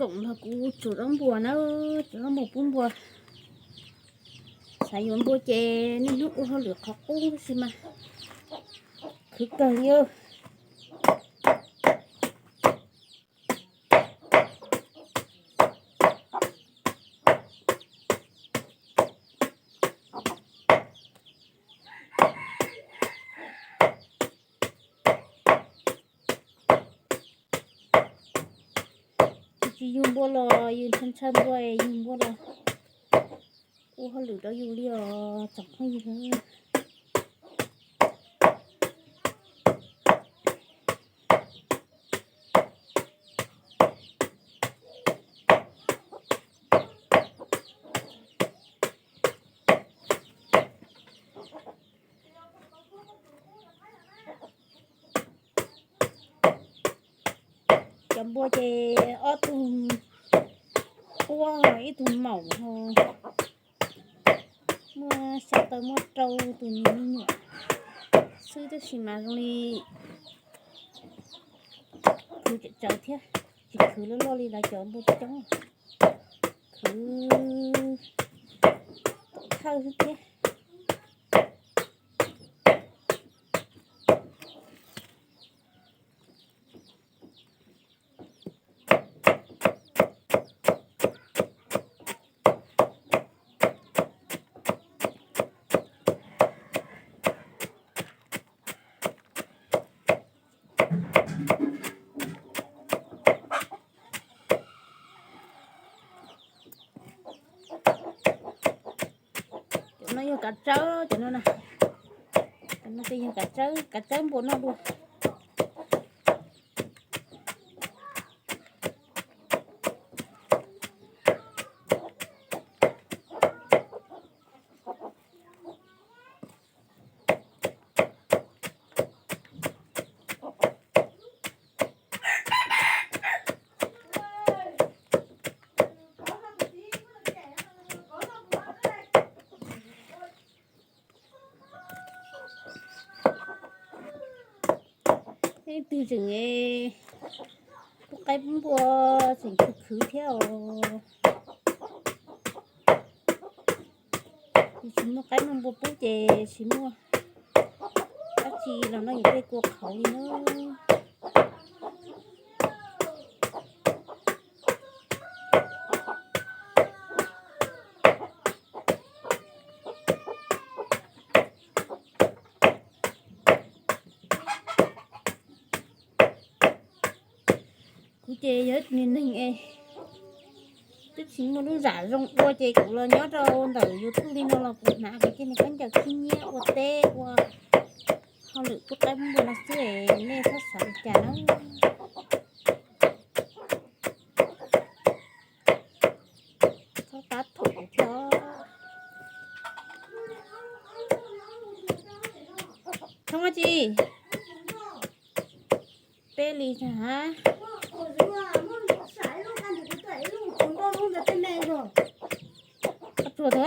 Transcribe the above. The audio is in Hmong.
Toom nrog kuv tsuam zaub npua na, tsuam zaub npua pub npua. Xav yuav npua ces niaj hnub ua hauj lwm qhov qub tab sis mas khwv kawg li. Yus tsis yug npua los yus ntshaw ntshaw npua es yug npua los ua hauj lwm rau yus li os tsoom phooj ywg. Cov npua ces ob tug quaj ib tug maum ho muaj xya tau muaj rau tus me nyuam xwb tab sis mas zoo li khwv tseem tsawv thiab, tsis khwv loj loj li lawv cov npua coob, khwv tom thawj xwb thiab. Cov no yog kav tsawb, cov no na. Cov no ces yog kav tsawb, kav tsawb npua noj dua. Leej twg tseem pub qaib pub npua tseem khwv khwv thiab os. Yus tsis muaj qaib muaj npua pub ces tsis muaj dab tsi los noj, yus tej kua qhauv li na. Kuv ces yog ib tug neeg es twb tsis muaj lub zam zoo ua ces kuv los nyob rau ntawm YouTube li no los kuv hnav kuv tej me khaub ncaws khib nyiab ua teb ua hauj lwm pub qaib pub npua no xwb es nej txhob xav li cas na. Txhob tab thuam kuv thiab. Thoob dab tsi? Peb li hab. Qhov tsuas tod a?